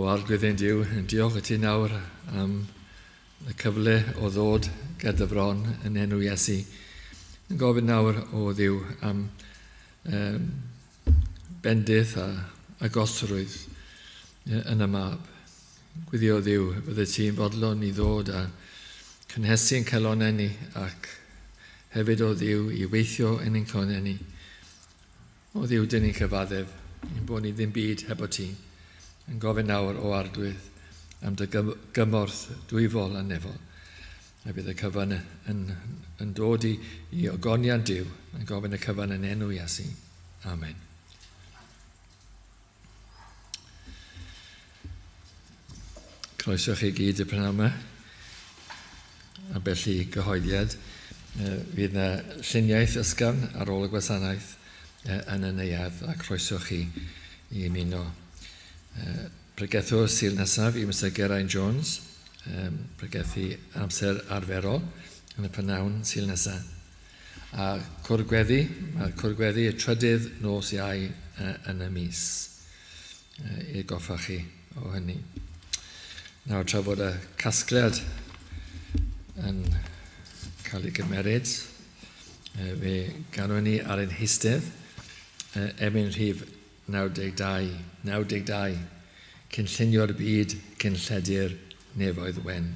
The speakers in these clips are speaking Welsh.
O Arglwydd ein Duw, yn diolch i ti nawr am y cyfle o ddod ger dy fron yn enw Iesu. Yn gofyn nawr o Dduw am um, bendith a agosrwydd yn y mab. Gwyddio Dduw, bydde ti'n fodlon i ddod a cynhesu ein calonnau ni ac hefyd o Dduw i weithio yn ein calonnau ni. O Dduw, dyn ni'n cyfaddef ein bod ni ddim byd hebo ti. Yn gofyn nawr, o Arglwydd, am dy gymorth dwyfol a nefol. A bydd y cyfan yn, yn dod i, i ogoniant Duw, yn gofyn y cyfan yn enw Iesu. Amen. Croeso chi gyd y prynhawn yma. A felly gyhoeddiad, fydd yna lluniaeth ysgafn ar ôl y gwasanaeth yn y neuadd a croeso chi i ymuno. Pregethwr Sul nesaf i Mister Geraint Jones, pregethu amser arferol yn y prynhawn Sul nesaf. A cwrdd gweddi, mae'r cwrdd gweddi y trydydd nos Iau yn y mis. I goffa chi o hynny. Nawr tra fod y casgliad yn cael ei gymeryd, fe ganwn ni ar ein heistedd, emyn rhif 92, 92, cynllunio'r byd cyn lledu'r nefoedd wen.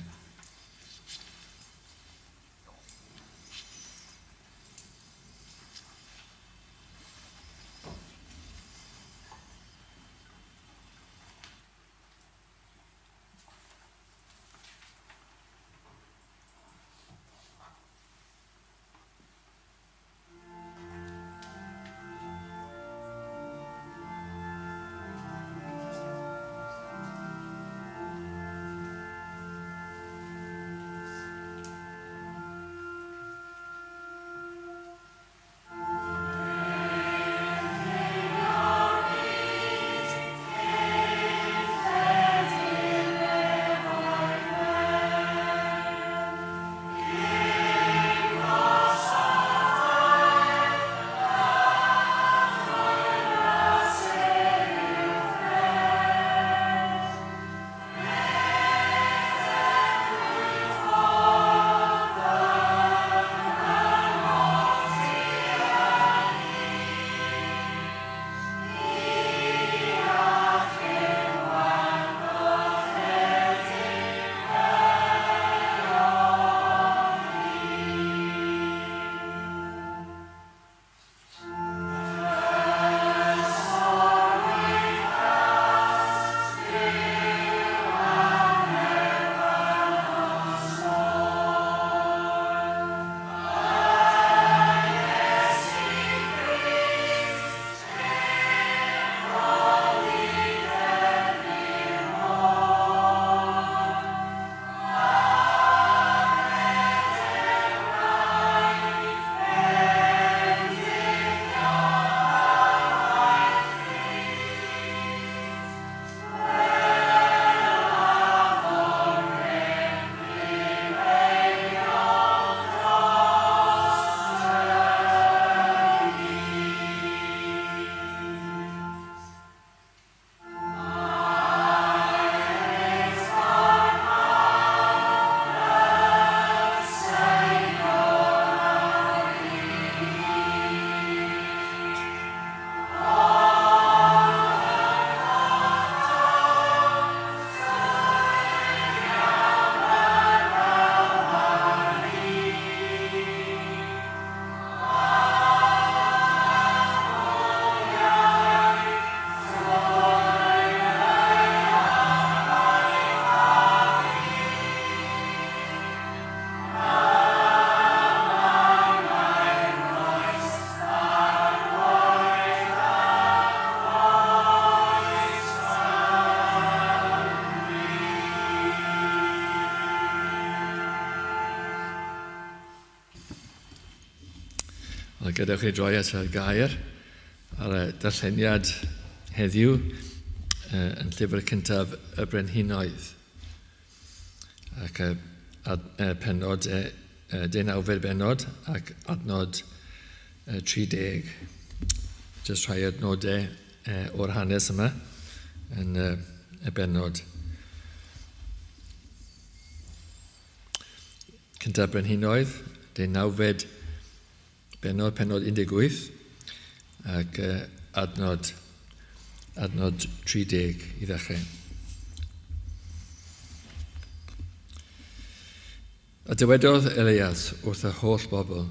Wel, gadewch i droi at y gair ar y darlleniad heddiw yn llyfr cyntaf y Brenhinoedd. Ac y ad, penod, deunawfed benod ac adnod 30. Jyst rhai adnodau o'r hanes yma yn, y bennod. Cyntaf Brenhinoedd, 19fed bennod, pennod 18, ac adnod 30 i ddechrau. A dywedodd Elias wrth yr holl bobl,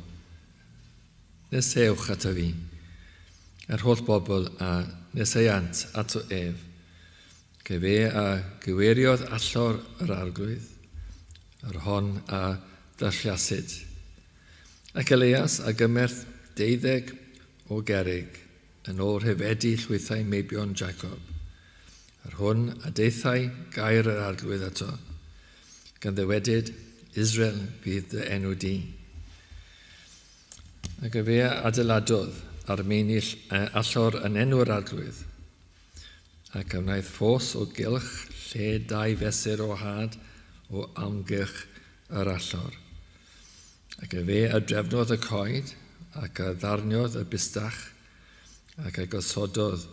Nesewch ato fi. Yr holl bobl a neseuant ato ef. Ac efe a gyweiriodd allor yr arglwydd, yr hon a ddrylliasid. Ac Elias a gymerth 12 o gerrig yn ôl rhifedi llwythau meibion Jacob, yr hwn a daethai gair yr arglwydd ato, gan ddywedyd, Israel fydd dy enw di. Ac efe a adeiladodd ar meini allor yn enw'r arglwydd, ac a wnaeth ffos o gylch lle 2 fesur o had o amgylch yr allor. Ac efe a drefnodd y coed, ac a ddarniodd y bustach, ac a gosododd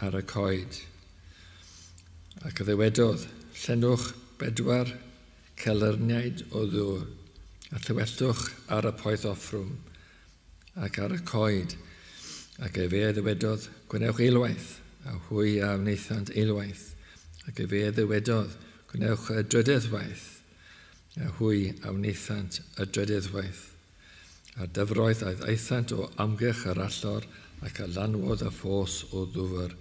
ar y coed. Ac a ddywedodd, Llenwch 4 celyrniaid o ddŵr, a thywellwch ar y poeth offrwm, ac ar y coed. Ac efe a ddywedodd, Gwnewch eilwaith, a hwy a wnaethant eilwaith. Ac efe a ddywedodd, Gwnewch y drydedd waith, a hwy a wnaethant y drydedd waith. A'r dyfroedd a ddaethant o amgylch yr allor, ac a lanwodd y ffos o ddwfr.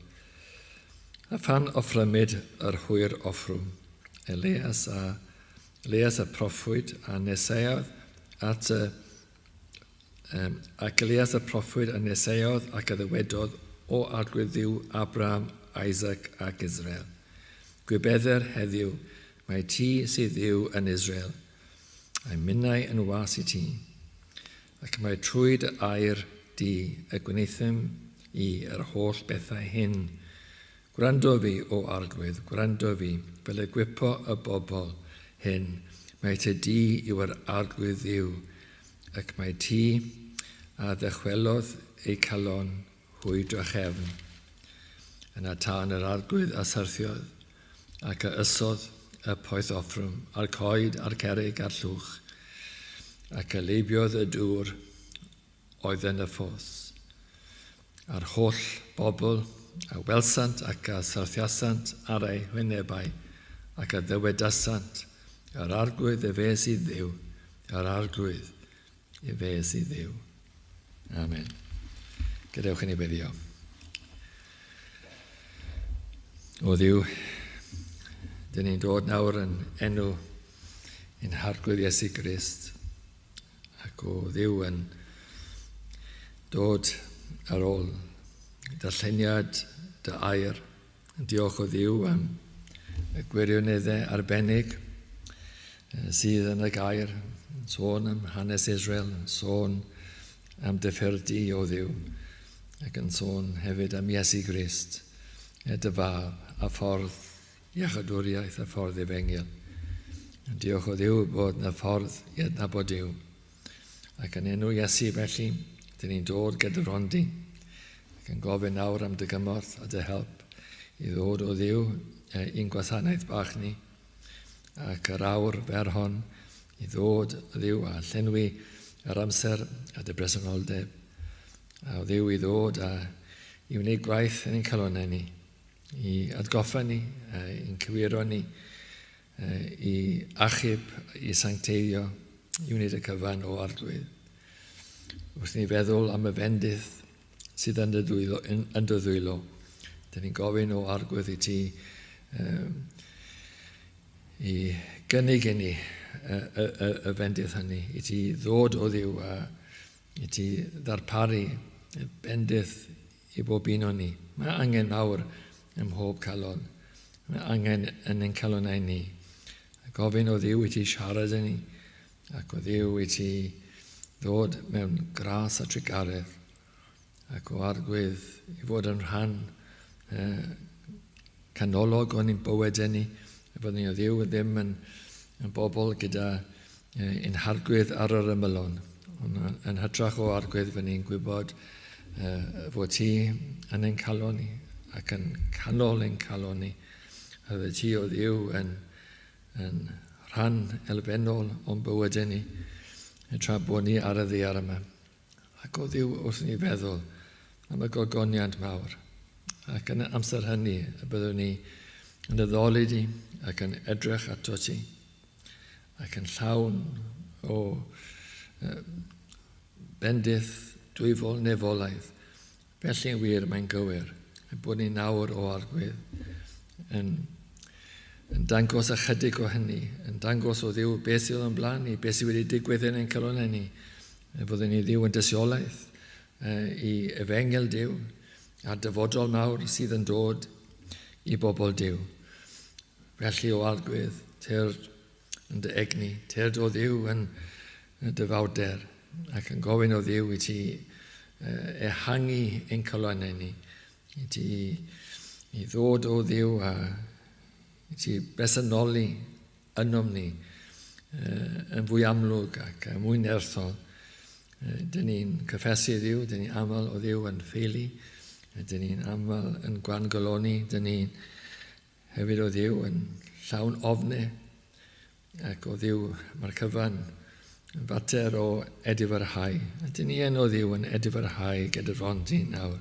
A phan offrymid yr hwyr offrwm, Elias a Elias y proffwyd a neseodd at y ac Elias y proffwyd a neseodd ac a ddywedodd, O Arglwydd Dduw Abraham, Isaac ac Israel, gwybedder heddiw mai ti sydd Dduw yn Israel, a'i minnau yn was i ti, ac mae trwy dy air di y gwnaethum i yr holl bethau hyn. Gwrando fi, o Arglwydd, gwrando fi, fel y gwypo y bobl hyn, mai ty di yw yr Arglwydd Dduw, ac mai ti a ddychwelodd eu calon hwy drachefn. Yna tân yr Arglwydd a syrthiodd, ac a ysodd y poeth offrwm, a'r coed, a'r cerrig, a'r llwch, ac a leibiodd y dŵr oedd yn y ffos. A'r holl bobl a welsant ac a syrthiasant ar eu hwynebau, ac a ddywedasant, Yr Arglwydd efe sydd Dduw, yr Arglwydd efe sydd Dduw. Amen. Gadewch i ni weddio. O Dduw, dyn ni'n dod nawr yn enw ein Harglwydd Iesu Grist, ac o Dduw yn dod ar ôl darlleniad dy air. Diolch o Dduw am y gwirioneddau arbennig sydd yn y gair, yn sôn am hanes Israel, yn sôn am dy ffyrdd di o Dduw, ac yn sôn hefyd am Iesu Grist, dy fab, a ffordd iachadwriaeth a ffordd efengyl. Diolch o Dduw bod na ffordd i adnabod Duw. Ac yn enw Iesu felly, dyn ni'n dod gyda Rondi ac yn gofyn nawr am dy gymorth a dy help i ddod o Dduw i'n gwasanaeth bach ni ac yr awr fer hon i ddod o Dduw a llenwi yr amser a dy bresenoldeb a o Dduw i ddod a i wneud gwaith yn ein calonnau ni, i atgoffa ni, i'n cywiro ni, i achub, i sancteiddio, i wneud y cyfan o Arglwydd. Wrth ni feddwl am y fendith sydd yn dy ddwylo, yn dy ddwylo, dyn ni'n gofyn o Arglwydd i ti i gynnig i ni y fendith hynny, i ti ddod o Dduw a i ti ddarparu y bendith i bob un o'n ni. Mae angen mawr ym mhob calon. Mae angen yn ein calonnau ni. A gofyn o Dduw i ti siarad â ni, ac o Dduw i ti ddod mewn gras a trugaredd, ac o Arglwydd i fod yn rhan canolog o'n ein bywydau ni, a bod ni o Dduw ddim yn bobl gyda ein harglwydd ar yr ymylon, ond yn hytrach o Arglwydd fy ni'n gwybod fod ti yn ein calon ni ac yn canol ein calon ni, A fydde ti o Dduw yn rhan elfennol o'n bywydau ni, tra bod ni ar y ddaear yma. Ac o Dduw wrth ni feddwl am y gogoniant mawr. Ac yn amser hynny y byddwn ni yn addoli di ac yn edrych ato ti ac yn llawn o bendith dwyfol nefolaidd. Felly yn wir mae'n gywir bod ni nawr o Arglwydd yn dangos ychydig o hynny, yn dangos o Dduw beth sydd o'n blaen ni, beth sydd wedi digwydd yn ein calonnau ni. Fyddwn ni Dduw yn dystiolaeth i efengyl Duw a'r dyfodol mawr sydd yn dod i bobl Duw. Felly o Arglwydd, tyrd yn dy egni, tyrd o Dduw yn dy fawrder, ac yn gofyn o Dduw i ti ehangu ein calonnau ni, i ti i ddod o Dduw a i ti bresenoli ynom ni yn fwy amlwg ac yn mwy nerthol. Dyn ni'n cyffesu Dduw, dyn ni'n aml o Dduw yn ffeili, dyn ni'n aml yn gwangoloni, dyn ni'n hefyd o Dduw yn llawn ofne, ac o Dduw mae'r cyfan yn fater o edifarhau. A dyn ni yn o Dduw yn edifarhau gyda fron di nawr.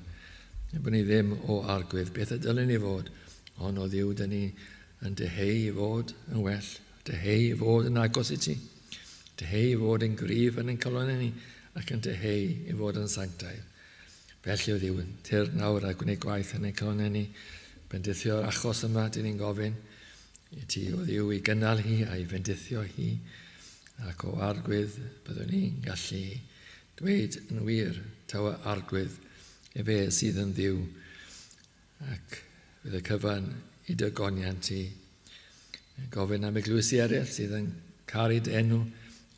Bod ni ddim o Arglwydd beth y dylen ni fod, ond o Dduw dyn ni yn dyheu i fod yn well, dyheu i fod yn agos i ti, dyheu i fod yn gryf yn ein calonnau ni, ac yn dyheu i fod yn sanctaidd. Felly o Dduw, tyrd nawr a gwneud gwaith yn ein calonnau ni, bendithio'r achos yma, dyn ni'n gofyn i ti o Dduw i gynnal hi a'i fendithio hi, ac o Arglwydd byddwn ni'n gallu dweud yn wir taw y Arglwydd efe sydd yn Dduw, ac fydd y cyfan i dy goniant ti. Gofyn am eglwysi eraill sydd yn caru dy enw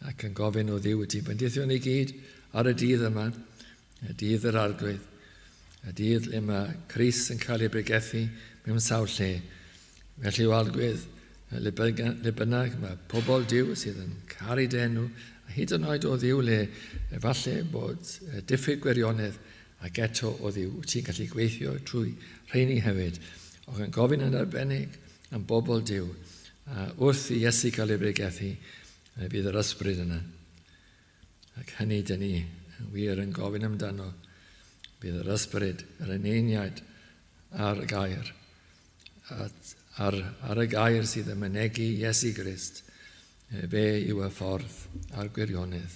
ac yn gofyn o Dduw i ti bendithio ni gyd ar y dydd yma, y dydd yr Arglwydd, y dydd le mae Crist yn cael ei bregethu mewn sawl lle. Felly o Arglwydd, le bynnag mae pobl Duw sydd yn caru dy enw, a hyd yn oed o Dduw le efallai bod diffyg gwirionedd, ac eto o Dduw, wyt ti'n gallu gweithio trwy rheini hefyd. Ac yn gofyn yn arbennig am bobl Duw, a wrth i Iesu cael ei bregethu, bydd yr ysbryd yna. Ac hynny dyn ni yn wir yn gofyn amdano. Bydd yr ysbryd, yr eneiniaid ar y gair, ar y gair sydd yn mynegi Iesu Grist, fe yw y ffordd a'r gwirionedd.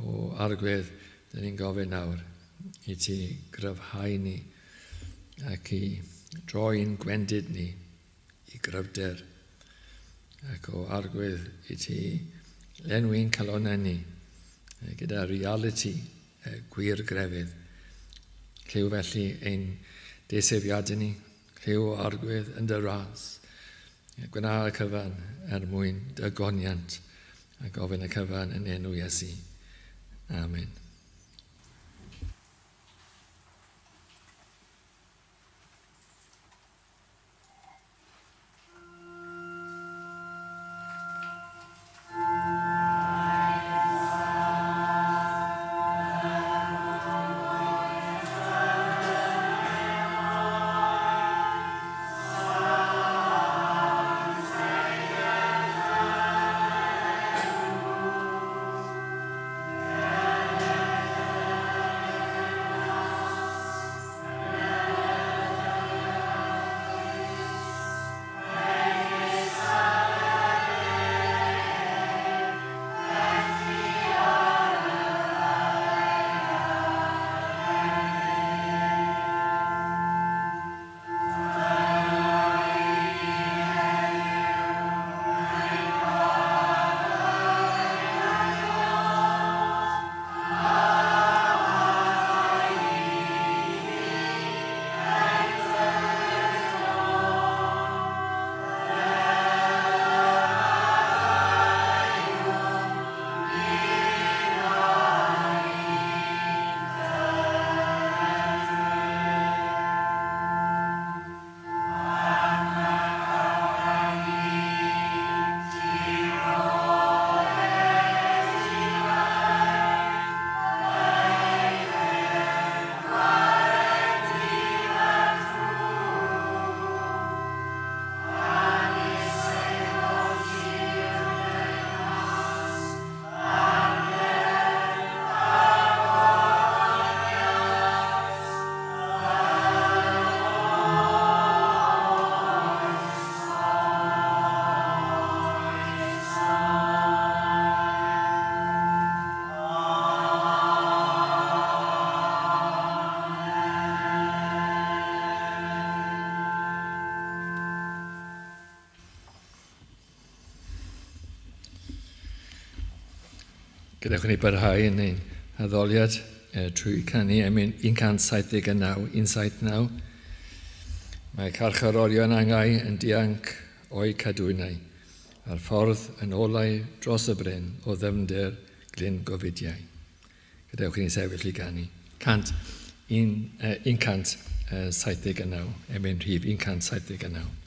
O Arglwydd, dyn ni'n gofyn nawr i ti gryfhau ni ac i droi'n gwendid ni i gryfder. Ac o Arglwydd, i ti lenwi'n calonnau ni gyda realiti gwir grefydd. Clyw felly ein deisefiadau ni, clyw o Arglwydd yn dy ras. Gwna y cyfan er mwyn dy goniant, a gofyn y cyfan yn enw Iesu. Amen. Gadewch i ni barhau yn ein haddoliad trwy canu emyn 179, 179. Mae carcharorion angau yn dianc o'u cadwynau, a'r ffordd yn olau dros y bryn o ddyfnder glyn gofidiau. Gadewch i ni sefyll i ganu. 179, emyn rhif 179.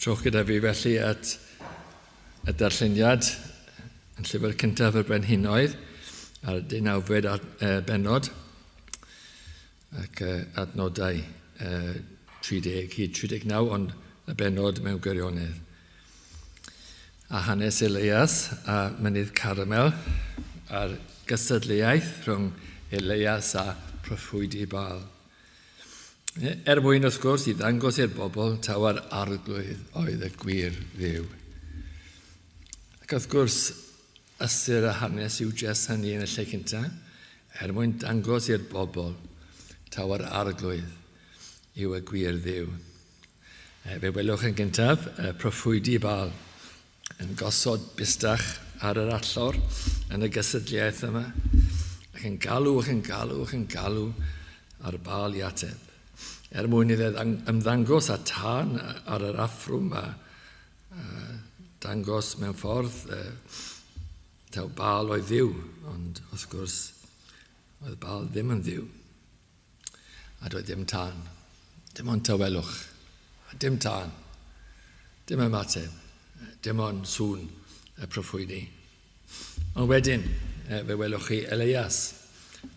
Trowch gyda fi felly at y darlleniad yn llyfr cyntaf y Brenhinoedd ar y deunawfed bennod ac adnodau 30 hyd 39, ond y bennod mewn gwirionedd. A hanes Elias a Mynydd Carmel a'r gystadleuaeth rhwng Elias a proffwydi Baal. Er mwyn, wrth gwrs, i ddangos i'r bobl taw yr arglwydd oedd y gwir ddiw. Ac wrth gwrs, ystyr y hanes yw jest hynny yn y lle cyntaf, er mwyn dangos i'r bobl taw yr arglwydd yw y gwir ddiw. Fe welwch yn gyntaf y proffwydi Baal yn gosod bustach ar yr allor yn y gysylltiaeth yma, ac yn galw ac yn galw ac yn galw ar Baal i ateb. er mwyn iddo ymddangos a tân ar yr affrwm a dangos mewn ffordd taw Baal oedd Dduw, ond wrth gwrs oedd Baal ddim yn Dduw. A doedd dim tân. Dim ond tawelwch. A dim tân. Dim ymateb. Dim ond sŵn y proffwydi. Ond wedyn, fe welwch chi Elias.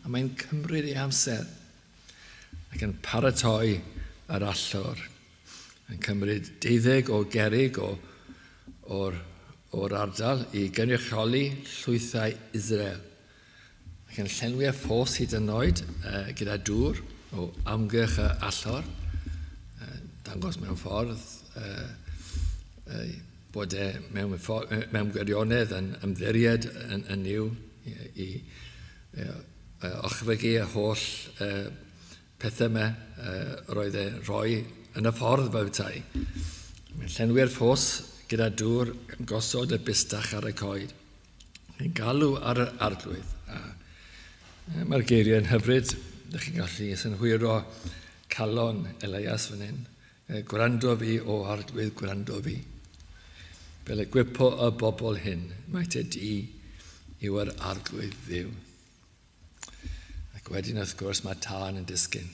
A mae'n cymryd ei amser ac yn paratoi yr allor. Yn cymryd deuddeg o gerrig o, o'r, o'r ardal i gynrychioli llwythau Israel. Ac yn llenwi y ffos hyd yn oed gyda dŵr o amgylch y allor, dangos mewn ffordd bod e mewn, mewn gwirionedd yn ymddiried yn, yn Nuw i, i, i ochfygu y holl pethau yma roedd e'n rhoi yn y ffordd fel petai. Mae'n llenwi'r ffos gyda dŵr yn gosod y bustach ar y coed. Yn galw ar yr arglwydd. A mae'r geiriau yn hyfryd. Ydych chi'n gallu synhwyro calon Elias fan hyn. Gwrando fi, o arglwydd, gwrando fi. Fel y gwypo y bobl hyn, mae te di yw yr arglwydd ddiw. Ac wedyn, wrth gwrs, mae tân yn disgyn.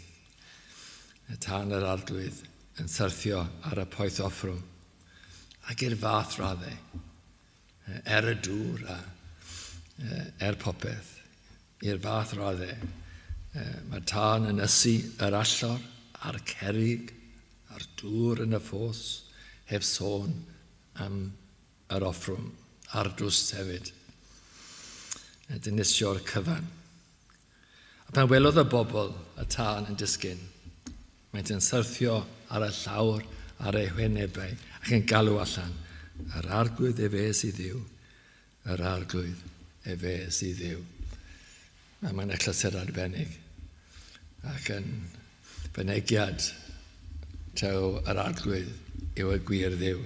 Y tân yr arglwydd yn syrthio ar y poeth offrwm. Ac i'r fath raddau, er y dŵr a er popeth, i'r fath raddau, mae tân yn ysu yr allor a'r cerrig a'r dŵr yn y ffos, heb sôn am yr offrwm a'r dwst hefyd. Dinistrio'r cyfan. A pan welodd y bobl y tân yn disgyn, maent yn syrthio ar y llawr ar eu hwynebau ac yn galw allan, Yr Arglwydd efe sydd Dduw, yr Arglwydd efe sydd Dduw. A mae'n achlysur arbennig ac yn fynegiad taw yr Arglwydd yw y gwir Dduw.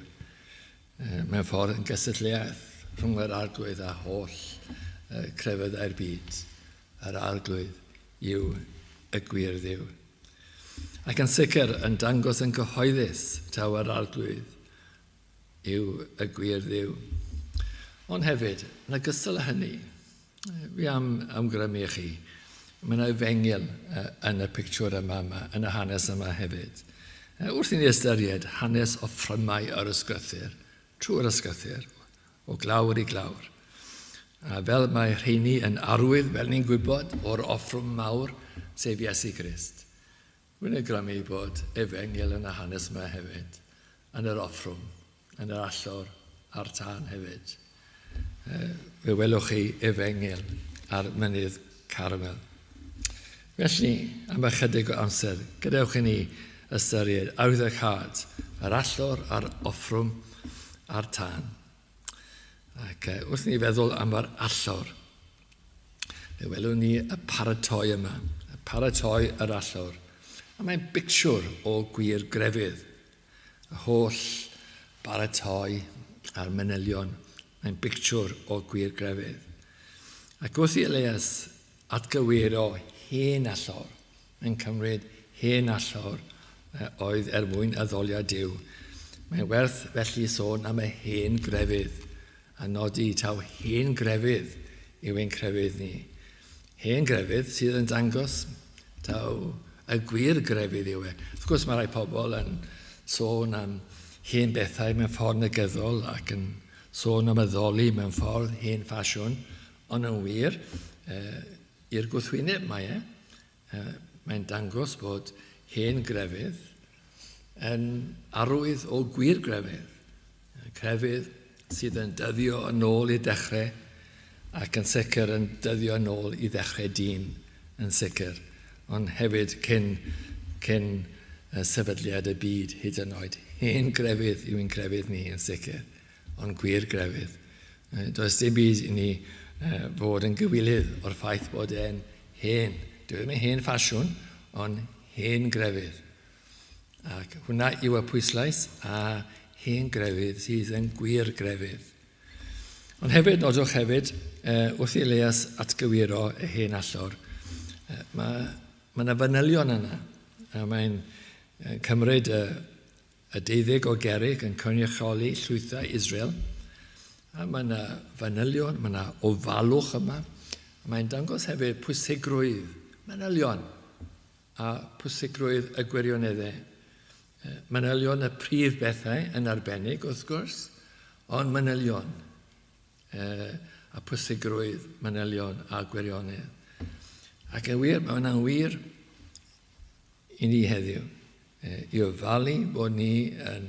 Mewn ffordd yn gysylltiaeth rhwng yr Arglwydd a holl crefyddau'r byd. Yr Arglwydd yw y gwir Dduw. Ac yn sicr yn dangos yn gyhoeddus taw yr Arglwydd yw y gwir Dduw. Ond hefyd, yn ogystal â hynny, fi am awgrymu i chi, mae yna efengyl yn y pictiwr yma, yma, yn y hanes yma hefyd. Wrth i ni ystyried hanes offrymau yr ysgrythur, trwy'r ysgrythur, o glawr i glawr. A fel mae rheini yn arwydd, fel ni'n gwybod, o'r offrwm mawr, sef Iesu Grist. Rwy'n awgrymu bod efengyl yn y hanes yma hefyd, yn yr offrwm, yn yr allor a'r tân hefyd. Fe welwch chi efengyl ar mynydd Carmel. Felly, am ychydig o amser, gadewch i ni ystyried arwyddocâd yr allor a'r offrwm a'r tân. Ac wrth ni feddwl am yr allor, fe welwn ni y paratoi yma, y paratoi yr allor. A mae'n bicsiwr o gwir grefydd. Y holl baratoi a'r manylion, mae'n bicsiwr o gwir grefydd. Ac wrth i Elias atgyweirio hen allor, Mae'n cymryd hen allor oedd er mwyn addoliad Duw. Mae'n werth felly sôn am y hen grefydd a nodi taw hen grefydd yw ein crefydd ni. Hen grefydd sydd yn dangos taw y gwir grefydd yw e. Wrth gwrs mae rhai pobl yn sôn am hen bethau mewn ffordd negyddol ac yn sôn am addoli mewn ffordd hen ffasiwn, ond yn wir, I'r gwrthwyneb mae e. Mae'n dangos bod hen grefydd yn arwydd o gwir grefydd. Crefydd sydd yn dyddio yn ôl i ddechrau ac yn sicr yn dyddio yn ôl i ddechrau dyn yn sicr, ond hefyd cyn, cyn sefydliad y byd hyd yn oed. Hen grefydd yw'n crefydd ni yn sicr, ond gwir grefydd. Does dim byd i ni fod yn gywilydd o'r ffaith bod e'n hen. Dyw e ddim yn hen ffasiwn, ond hen grefydd. Ac hwnna yw y pwyslais a hen grefydd sydd yn gwir grefydd. Ond hefyd, nodwch hefyd, wrth i Elias atgywiro y hen allor, mae yna fanylion yna. A mae'n Cymryd y, y deuddeg o gerrig yn cynrychioli llwythau Israel. A mae yna fanylion, mae yna ofalwch yma. Mae'n dangos hefyd pwysigrwydd manylion a pwysigrwydd y gwirioneddau. Manylion y prif bethau yn arbennig, wrth gwrs, ond manylion a pwysigrwydd manylion a gwirionedd. Ac yn wir, mae hwnna'n wir i ni heddiw, i ofalu bod ni yn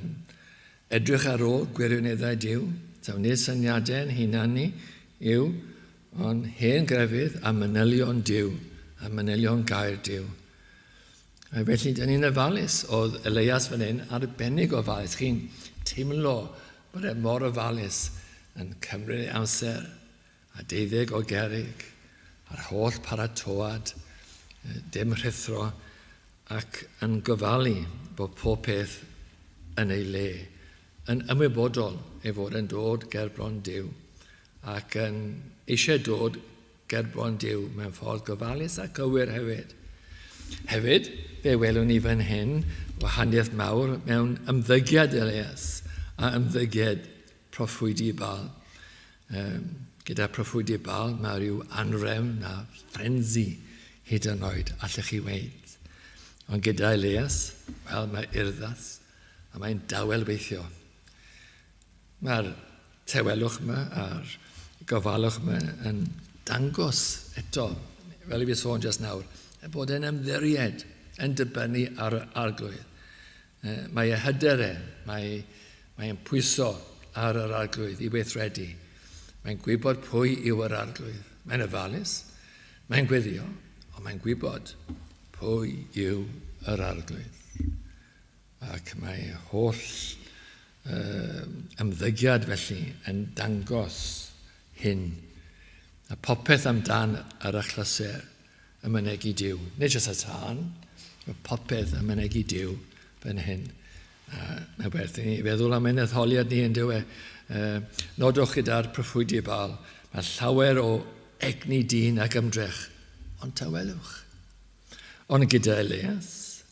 edrych ar ôl gwirioneddau Duw, taw nid syniadau yn hunan ni yw, ond hen grefydd a manylion Duw, a manylion gair Duw. A felly, dyn ni'n ofalus. Oedd Elias fan hyn arbennig o ofalus. Chi'n teimlo bod e mor ofalus yn cymryd ei amser a deuddeg o gerrig, a'r holl paratoad, dim rhuthro, ac yn gofalu bod pob peth yn ei le, yn ymwybodol ei fod yn dod gerbron Duw, ac yn eisiau dod gerbron Duw mewn ffordd gofalus a cywir hefyd. Hefyd, fe welwn ni fan hyn wahaniaeth mawr mewn ymddygiad Elias a ymddygiad proffwydi Baal. Um, gyda proffwydi Baal mae rhyw anrefn a frenzy hyd yn oed, allech chi weid. Ond gyda Elias, wel, mae urddas a mae'n dawel weithio. Mae'r tawelwch yma a'r gofalwch yma yn dangos eto, fel i fi sôn jyst nawr, y bod e'n ymddiried yn dibynnu ar yr arglwydd. Mae ei hyder e, mae, mae'n pwyso ar yr arglwydd i weithredu. Mae'n gwybod pwy yw yr arglwydd. Mae'n ofalus, mae'n gweddio, ond mae'n gwybod pwy yw yr arglwydd. Ac mae holl uh, ymddygiad felly yn dangos hyn. A popeth amdan yr achlysur yn mynegi Duw. Nid jyst y tân, mae popeth yn mynegi Duw fan hyn. Uh, mae werth i ni feddwl am ein etholiad ni yn dywe. Uh, nodwch gyda'r proffwydi Baal, mae llawer o egni dyn ac ymdrech, ond tawelwch. Ond gyda Elias,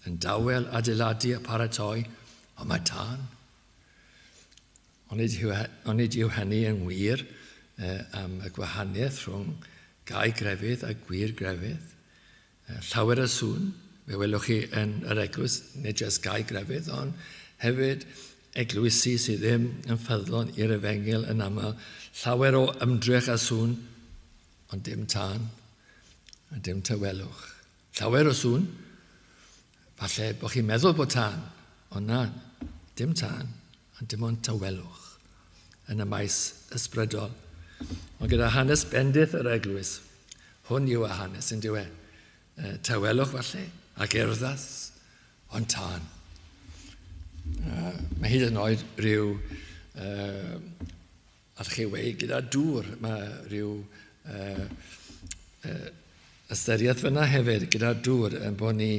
yn dawel adeiladu a paratoi, ond mae tân. Onid yw, onid yw hynny yn wir eh, am y gwahaniaeth rhwng gau grefydd a gwir grefydd? Eh, llawer y sŵn, fe welwch chi yn yr eglwys, nid jyst gau grefydd, ond hefyd eglwysi sydd ddim yn ffyddlon i'r efengyl yn aml. Llawer o ymdrech a sŵn, ond dim tân, a dim tawelwch. Llawer o sŵn, Falle bod chi'n meddwl bod tân, ond na, dim tân, ond dim ond tawelwch yn y maes ysbrydol. Ond gyda hanes bendith yr eglwys, hwn yw y hanes yn diwe. Tawelwch falle, ac urddas, ond tân. Mae hyd yn oed rhyw, uh, allwch chi weud, gyda dŵr, mae rhyw uh, uh, ystyriaeth fyna hefyd gyda dŵr, yn bod ni,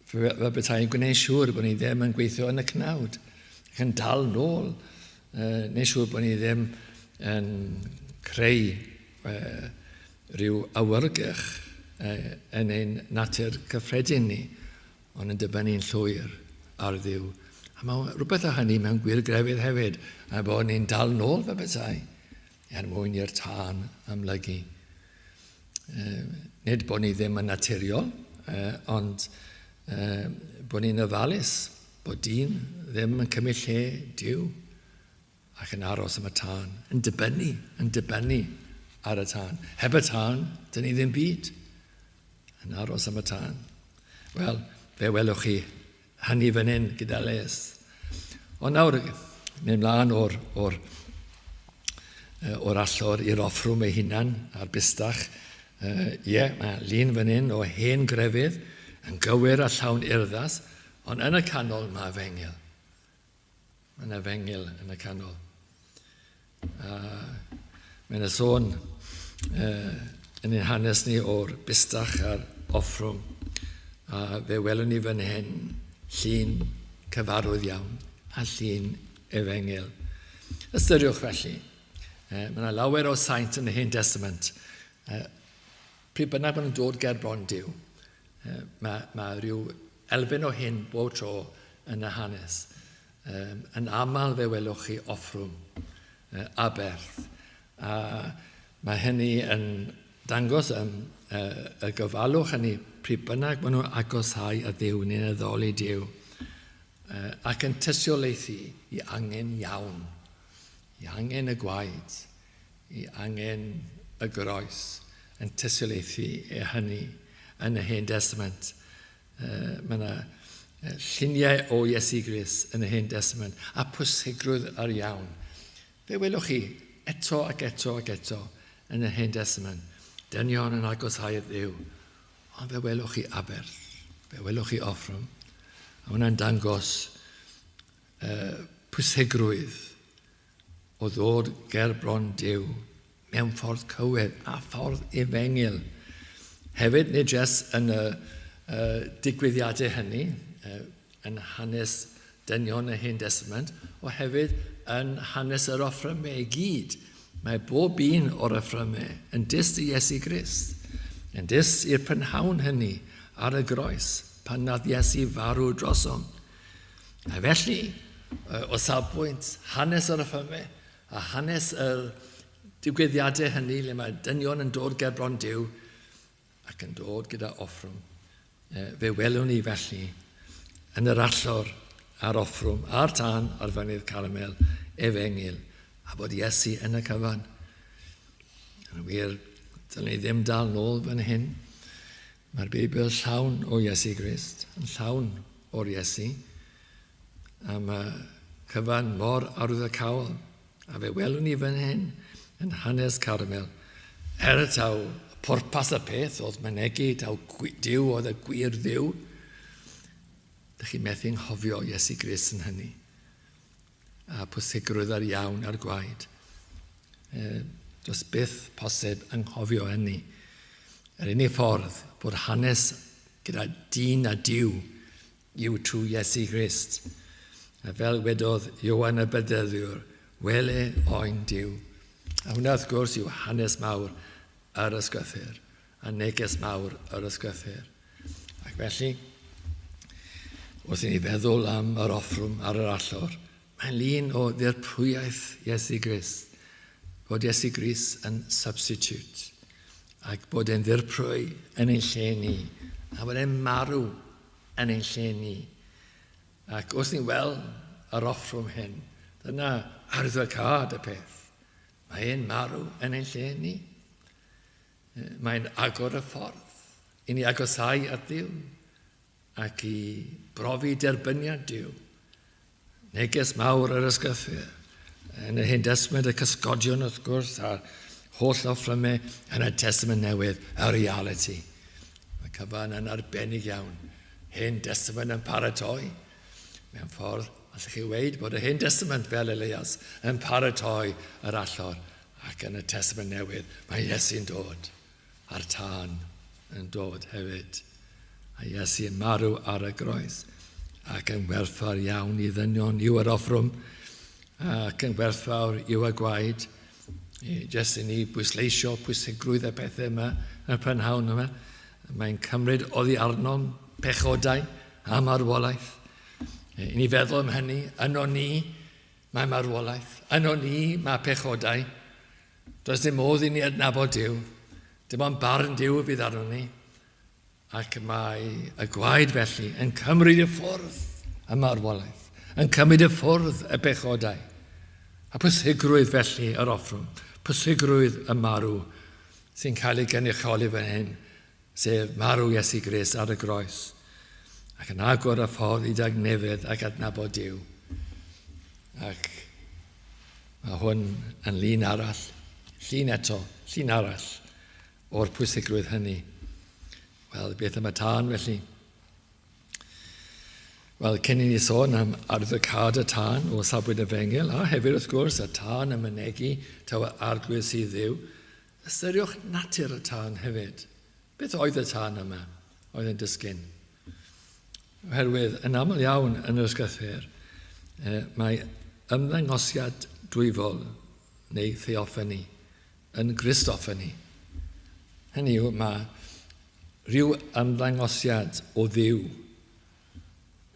fel petai'n gwneud siŵr bod ni ddim yn gweithio yn y cnawd, ac yn dal nôl, uh, neu siŵr bod ni ddim yn creu uh, rhyw awyrgych uh, yn ein natur cyffredin ni, ond yn dibynnu'n llwyr ar Dduw. A mae rhywbeth o hynny mewn gwir grefydd hefyd, a bod ni'n dal nôl fel petai, er mwyn i'r tân amlygu. Nid bod ni ddim yn naturiol, ond bod ni'n ofalus bod dyn ddim yn cymryd lle Duw ac yn aros am y tân, yn dibynnu, yn dibynnu ar y tân. Heb y tân, dyn ni ddim byd. Yn aros am y tân. Wel, fe welwch chi hynny fan hyn gyda les. Ond nawr, mynd mlaen o'r, or, or allor i'r offrwm ei hunan a'r bustach. Ie, uh, yeah, mae lun fan hyn o hen grefydd yn gywir a llawn urddas, ond yn y canol mae efengyl. Mae yna efengyl yn y canol. A mae yna sôn uh, yn ein hanes ni o'r bustach a'r offrwm. A fe welwn ni fan hyn llun cyfarwydd iawn a llun efengyl. Ystyriwch felly, uh, mae yna lawer o saint yn y Hen Testament. Uh, pryd bynnag maen nhw'n dod ger bron Duw, uh, mae, mae rhyw elfen o hyn bob tro yn y hanes. Um, yn aml fe welwch chi offrwm, aberth, a mae hynny yn dangos um, y gyfalwch hynny pryd bynnag maen nhw'n agoshau a Dduw neu'n addoli Duw, ac yn tystiolaethu i angen iawn, i angen y gwaed, i angen y groes, yn tystiolaethu e hynny yn y Hen Testament. Mae yna lluniau o Iesu Grist yn y Hen Testament a pwysigrwydd ar iawn. Fe welwch chi eto ac eto ac eto yn y Hen Testament, dynion yn agoshau at Dduw, ond fe welwch chi aberth, fe welwch chi offrwm, a hwnna'n dangos pwysigrwydd o ddod ger bron Duw mewn ffordd cywir a ffordd efengyl. Hefyd, nid jest yn y digwyddiadau hynny, yn hanes dynion y Hen Testament, o hefyd yn hanes yr offrymau i gyd. Mae bob un o'r offrymau yn dyst i Iesu Grist, yn dyst i'r prynhawn hynny ar y groes pan nath Iesu farw drosom. A felly, o safbwynt hanes yr offrymau a hanes yr digwyddiadau hynny le mae dynion yn dod ger bron Duw ac yn dod gyda offrwm, fe welwn ni felly yn yr allor a'r offrwm a'r tân ar fynydd Carmel, efengyl, a bod Iesu yn y cyfan. Yn wir, dylwn ni ddim dal nôl fan hyn. Mae'r Beibl llawn o Iesu Grist, yn llawn o'r Iesu, a mae cyfan mor arwyddocaol. A fe welwn ni fan hyn yn hanes Carmel, er taw pwrpas y peth oedd mynegi taw Duw oedd y gwir Dduw, dych chi'n methu nghofio Iesu Grist yn hynny. A pwysigrwydd ar iawn a'r gwaed. E, does byth posib anghofio hynny. Yr unig ffordd bod hanes gyda dyn a Duw yw trwy Iesu Grist. A fel wedodd Ioan y Bedyddiwr, wele oen Duw. A hwnna wrth gwrs yw hanes mawr yr ysgrythur, a neges mawr yr ysgrythur. Ac felly, wrth i ni feddwl am yr offrwm ar yr allor, mae'n lun o ddirprwyaeth Iesu Grist, bod Iesu Grist yn substitute, ac bod e'n ddirprwy yn ein lle ni, a bod e'n marw yn ein lle ni. Ac wrth ni weld yr offrwm hyn, dyna arwyddocâd y peth. Mae e'n marw yn ein lle ni. Mae'n agor y ffordd i ni agosáu at Dduw ac i brofi derbyniad Duw. Neges mawr yr ysgythyr. Yn y Hen Destament, y cysgodion wrth gwrs, a'r holl offrymau yn y Testament Newydd, y reality. Mae cyfan yn arbennig iawn. Hen Destament yn paratoi. Mewn ffordd, allwch chi weid bod y Hen Destament fel Elias yn paratoi yr allor. Ac yn y Testament Newydd, mae Iesu'n dod, a'r tân yn dod hefyd. A Iesu yn marw ar y groes, ac yn werthfawr iawn i ddynion yw yr offrwm, ac yn werthfawr yw y gwaed. Jyst i ni bwysleisio pwysigrwydd y pethau yma yn y prynhawn yma. Mae'n cymryd oddi arnom pechodau a marwolaeth. I ni feddwl am hynny, yno ni, Mae marwolaeth. Yno ni mae pechodau. Does dim modd i ni adnabod Duw. Dim ond barn Duw fydd arnon ni. Ac mae y gwaed felly yn cymryd y ffwrdd y marwolaeth, yn cymryd y ffwrdd y pechodau. A pwysigrwydd felly yr offrwm, pwysigrwydd y marw sy'n cael ei gynrychioli fan hyn, sef marw Iesu Grist ar y groes, ac yn agor y ffordd i dagnefedd ac adnabod Duw. Ac mae hwn yn lun arall, llun eto, llun arall o'r pwysigrwydd hynny. Wel, beth am y tân felly? Wel, cyn i ni sôn am arwyddocâd y tân o safbwynt y Fengel, a hefyd wrth gwrs y tân yn mynegi taw arglwydd sydd Dduw, Ystyriwch natur y tân hefyd. Beth oedd y tân yma oedd yn disgyn? Oherwydd, yn aml iawn yn yr ysgrythur, mae ymddangosiad dwyfol neu theoffani yn Gristoffani. Hynny yw, mae rhyw ymddangosiad o Dduw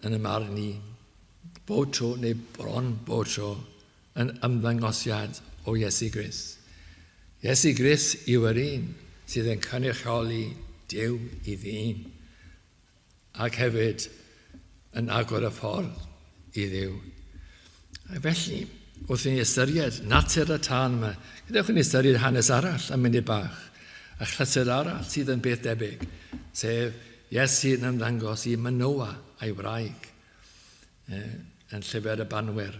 yn y marn i. bob tro neu bron bob tro yn ymddangosiad o Iesu Grist. Iesu Grist yw yr un sydd yn cynrychioli Duw i ddyn ac hefyd yn agor y ffordd i Dduw. A felly, wrth i ni ystyried natur y tân yma, gadewch i ni ystyried hanes arall am munud bach, a chlystr arall sydd yn beth debyg, sef Iesu yn ymddangos i Manoa a'i wraig yn llyfr y Banwyr.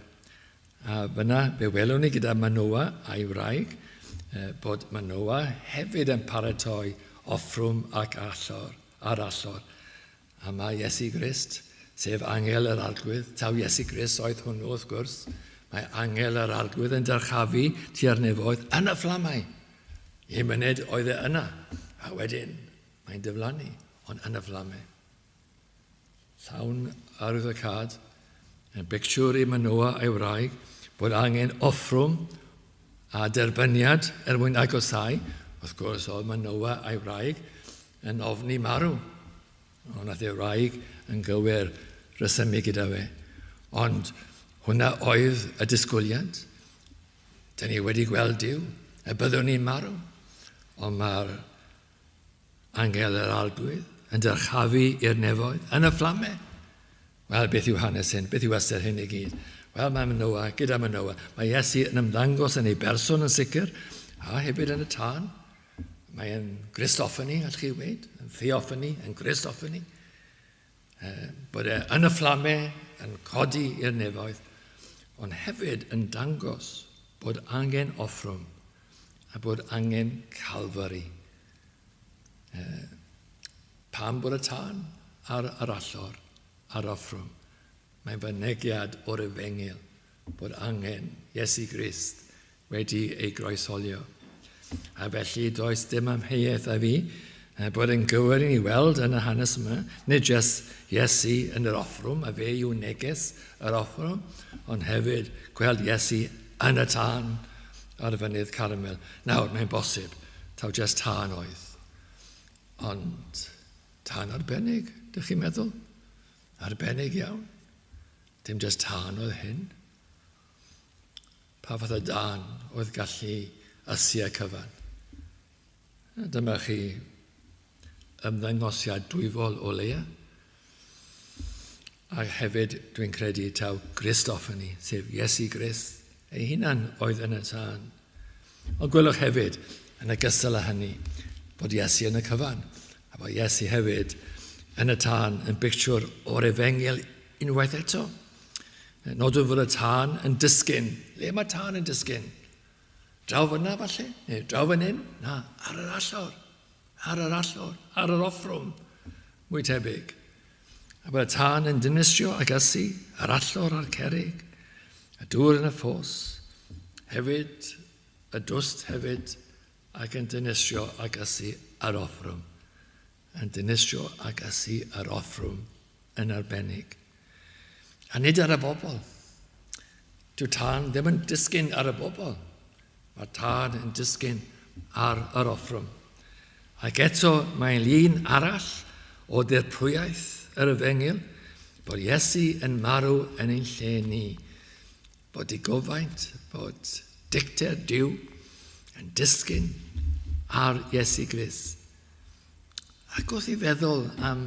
A fyna fe welwn ni gyda Manoa a'i wraig bod Manoa hefyd yn paratoi offrwm ac allor, ar allor. A mae Iesu Grist, sef angel yr Arglwydd, taw Iesu Grist oedd hwnnw wrth gwrs, mae angel yr Arglwydd yn dyrchafu tua'r nefoedd yn y fflamau. Un munud oedd e yna, a wedyn mae'n diflannu, ond yn y fflamau. Llawn arwyddocâd, yn bictiwr i Manoa a'i wraig, bod angen offrwm a derbyniad er mwyn agosáu. Wrth gwrs, oedd Manoa a'i wraig yn ofni marw. Ond nath ei wraig yn gywir rhesymu gyda fe. Ond hwnna oedd y disgwyliad. Dyn ni wedi gweld Duw, y byddwn ni'n marw. Ond mae'r Angel yr Arglwydd yn dyrchafu i'r nefoedd yn y fflamau. Wel, beth yw hanes hyn? Beth yw ystyr hyn i gyd? Wel, mae Manoa, gyda Manoa, mae Iesu yn ymddangos yn ei berson yn sicr, a hefyd yn y tân. Mae'n Christophany, allwch chi weud, yn theophany, yn Christophany. Bod e yn y fflamau, yn codi i'r nefoedd, ond hefyd yn dangos bod angen offrwm a bod angen Calfari. Pam bod y tân ar yr allor, ar offrwm? Mae'n fynegiad o'r efengyl bod angen Iesu Grist wedi ei groesholio. A felly does dim amheuaeth a fi bod yn gywir i ni weld yn y hanes yma, nid jyst Iesu yn yr offrwm, a fe yw neges yr offrwm, ond hefyd gweld Iesu yn y tân ar fynydd Carmel. Nawr, mae'n bosib, taw jyst tân oedd. Ond tân arbennig, dych chi'n meddwl? Arbennig iawn. Dim jyst tân oedd hyn. Pa fath o dân oedd gallu ysu y cyfan? Dyma chi ymddangosiad dwyfol o leia. A hefyd dwi'n credu taw Christophany, sef Iesu Grist ei hunan oedd yn y tân. Ond gwelwch hefyd, yn ogystal â hynny, bod Iesu yn y cyfan, a bod Iesu hefyd yn y tân yn bictiwr o'r efengyl unwaith eto. Nodwn fod y tân yn disgyn. Le mae tân yn disgyn? Draw fyna falle? Neu draw fan hyn? Na, ar yr allor. Ar yr allor, ar yr offrwm, mwy tebyg. A bod y tân yn dinistrio ac ysu, yr allor a'r cerrig, y dŵr yn y ffos, hefyd, y dwst hefyd, ac yn dinistrio ac ysu yr offrwm. Yn dinistrio ac ysu yr offrwm yn arbennig. A nid ar y bobl. Dyw tân ddim yn disgyn ar y bobl. Mae tân yn disgyn ar yr offrwm. Ac eto mae'n lun arall o ddirprwyaeth yr efengyl bod Iesu yn marw yn ein lle ni. Bod digofaint, bod dicter Duw yn disgyn ar Iesu Grist. Ac wrth i feddwl am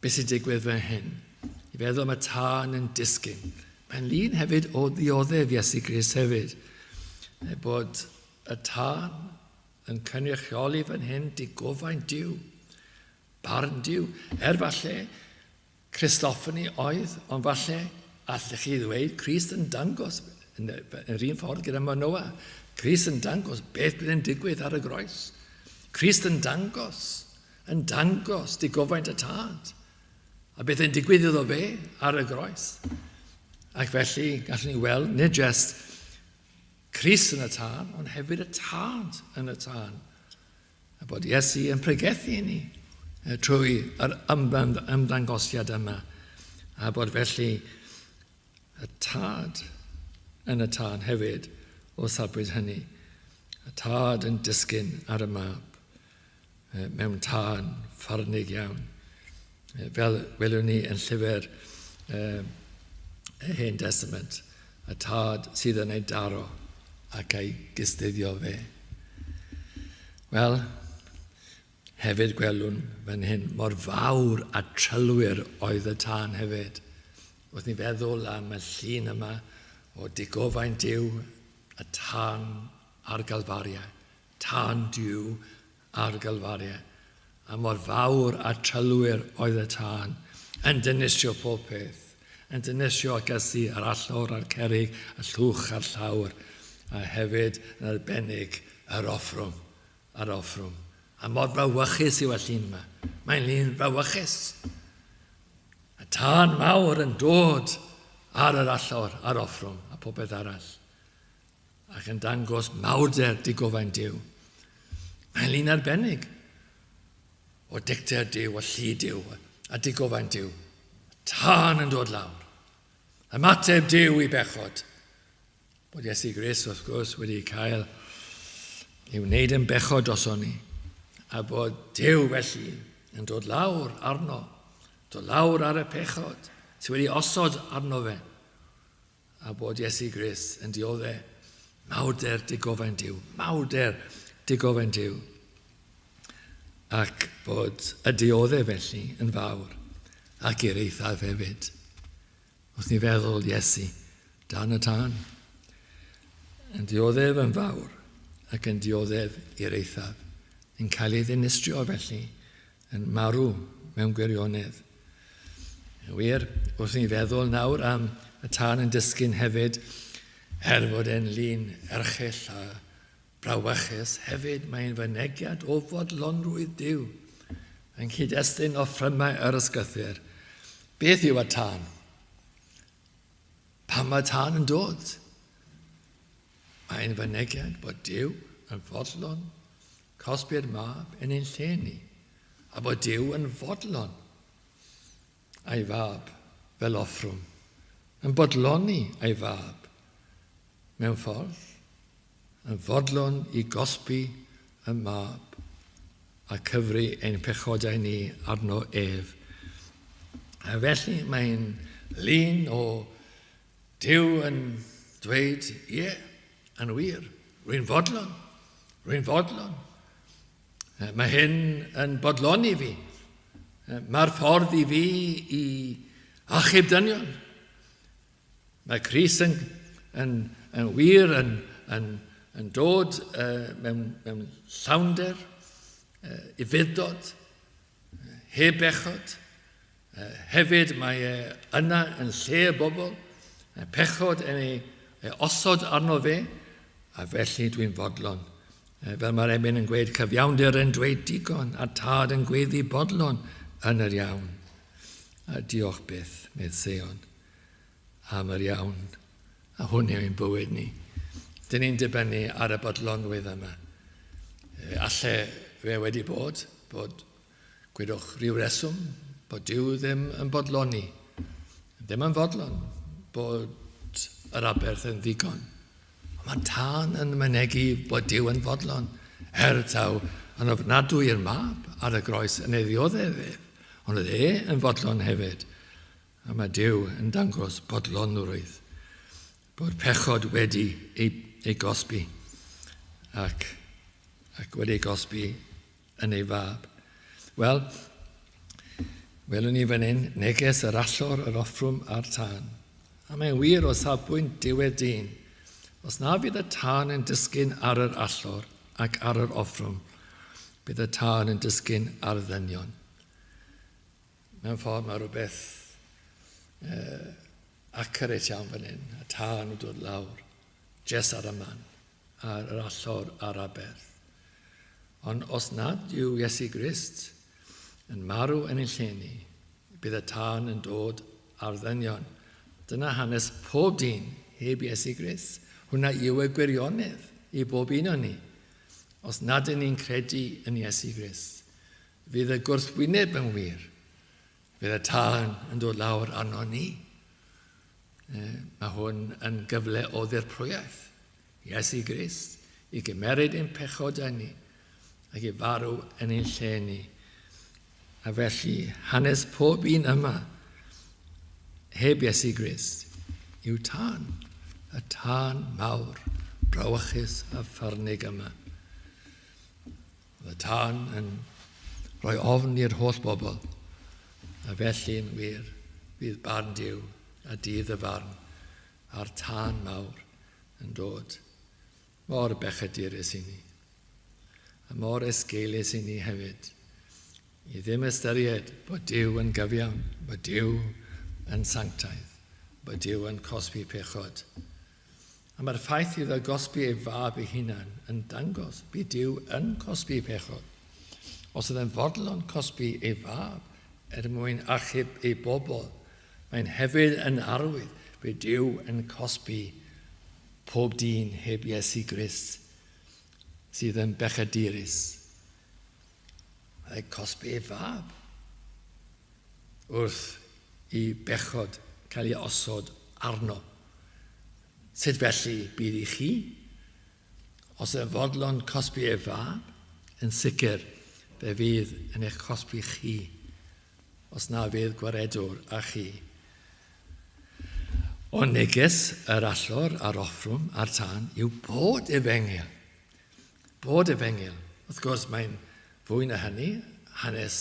beth sy'n digwydd fan hyn, i feddwl am y tân yn disgyn, mae'n lun hefyd o ddioddef Iesu Grist hefyd. Er bod y tân yn cynrychioli fan hyn digofaint Duw, barn Duw. Er falle Christophany oedd, ond falle allech chi ddweud Crist yn dangos, yn yr un ffordd gyda Manoa, Crist yn dangos beth bydd yn digwydd ar y groes. Crist yn dangos, yn dangos digofaint y tad. A beth yn digwydd iddo fe ar y groes. Ac felly gallwn ni weld nid jest Crist yn y tân, ond hefyd y tad yn y tân. A bod Iesu yn pregethu i ni trwy yr ymddangosiad yma. A bod felly y tad yn y tân hefyd o safbwynt hynny. Y tad yn disgyn ar y mab mewn tân ffyrnig iawn. Fel welwn ni yn llyfr y Hen Testament, y tad sydd yn ei daro ac ei gystuddio fe. Wel, hefyd gwelwn fan hyn mor fawr a trylwyr oedd y tân hefyd. Wrth ni feddwl am y llun yma o digofain Duw, y tân ar Galfaria, tân Duw ar Galfaria, a mor fawr a trylwyr oedd y tân, yn dynysio pob peth, yn dynysio ac ysu yr allor a'r cerrig, y llwch a'r llawr, a hefyd yn arbennig yr offrwm, yr offrwm. A mor frawychus yw y llun yma. Mae'n lun frawychus. Y tân mawr yn dod ar yr allor, a'r offrwm, a popeth arall. Ac yn dangos mawrder digofain Duw. Mae'n lun arbennig o dicter Duw, o llu Duw, a digofain Duw. Tân yn dod lawr. Ymateb Duw i bechod. Bod Iesu Grist, wrth gwrs, wedi cael ei wneud yn bechod droson ni, a bod Duw felly yn dod lawr arno, dod lawr ar y pechod sydd wedi osod arno fe, a bod Iesu Grist yn diodde mawrder digofain Duw, mawrder digofain Duw, ac bod y diodde felly yn fawr ac i'r eithaf hefyd. Wrth ni feddwl Iesu, dan y tân, yn dioddef yn fawr ac yn dioddef i'r eithaf, yn cael ei ddinistrio felly, yn marw mewn gwirionedd. Yn wir, wrth ni feddwl nawr am y tân yn disgyn hefyd, er fod e'n lun erchyll a brawychus, hefyd mae'n fynegiad o fodlonrwydd Duw yn cyd-destun offrymau yr ysgythyr. Beth yw y tân? Pam mae tân yn dod? Mae'n fynegiad bod Duw yn fodlon cosbi'r mab yn ein lle ni, a bod Duw yn fodlon a'i fab fel offrwm, yn bodloni a'i fab mewn ffordd, yn fodlon i gosbi y mab a cyfri ein pechodau ni arno ef. A felly mae'n lun o Duw yn dweud, ie, yn wir, rwy'n fodlon, rwy'n fodlon. Mae hyn yn bodloni fi. Mae'r ffordd i fi i achub dynion. Mae Crist yn, yn, yn wir yn, yn, yn dod uh, mewn, mewn llawnder, uh, ufuddod, heb bechod. Uh, hefyd mae e yna yn lle y bobl, y pechod yn ei, ei osod arno fe, a felly dwi'n fodlon. Fel mae'r emyn yn gweud, cyfiawnder yn dweud digon, a tad yn gweiddi bodlon yn yr iawn. A diolch byth, medd Seion, am yr iawn. A hwn yw ein bywyd ni. Dyn ni'n dibynnu ar y bodlonrwydd yma. Alle fe wedi bod, bod, gwedwch, rhyw reswm, bod Duw ddim yn bodloni, ddim yn fodlon bod yr aberth yn ddigon. Ond mae tân yn mynegi bod Duw yn fodlon, er taw yn ofnadwy i'r mab ar y groes yn ei ddioddef ef, ond oedd e yn fodlon hefyd. A mae Duw yn dangos bodlonrwydd, bod pechod wedi ei, ei gosbi ac, ac wedi ei gosbi yn ei fab. Wel, welwn ni fan hyn neges yr allor, yr offrwm a'r tân. A mae'n wir o safbwynt diwedd dyn. Os na fydd y tân yn disgyn ar yr allor ac ar yr offrwm, bydd y tân yn disgyn ar ddynion. Mewn ffordd mae rhywbeth uh, accurate iawn fan hyn, y tân yn dod lawr, jes ar y man, ar yr allor a'r aberth. Ond os nad yw Iesu Grist yn marw yn ein lle ni, bydd y tân yn dod ar ddynion. Dyna hanes pob dyn heb Iesu Grist. Hwna yw y gwirionedd i bob un o'n ni. Os nad ydyn ni'n credu yn Iesu Grist, Fydd y gwrthwyneb yn wir. Fydd y tân yn dod lawr arno ni. Mae hwn yn gyfle o ddirprwyaeth. Iesu Grist i gymeryd ein pechodau ni ac i farw yn ein lle ni. A felly, hanes pob un yma heb Iesu Grist yw tân. Y tân mawr, brawychus a ffyrnig yma. Oedd y tân yn rhoi ofn i'r holl bobl, a felly'n wir fydd barn Duw a dydd y farn a'r tân mawr yn dod. Mor bechadurus i ni, a mor esgeulus i ni hefyd, i ddim ystyried bod Duw yn gyfiawn, bod Duw yn sanctaidd, bod Duw yn cosbi pechod. A mae'r ffaith iddo gosbi ei fab ei hunan yn dangos bu Duw yn cosbi pechod. Os oedd e'n fodlon cosbi ei fab er mwyn achub ei bobl, mae'n hefyd yn arwydd bu Duw yn cosbi pob dyn heb Iesu Grist sydd yn bechadurus. Mae'n cosbi ei fab wrth i bechod cael ei osod arno. Sut felly bydd i chi? Os yn fodlon cosbi ei fab, yn sicr fe fydd yn eich cosbi chi, os na fydd gwaredwr â chi. Ond neges yr allor a'r offrwm a'r tân yw bod efengyl. Bod efengyl. Wrth gwrs, mae'n fwy na hynny. Hanes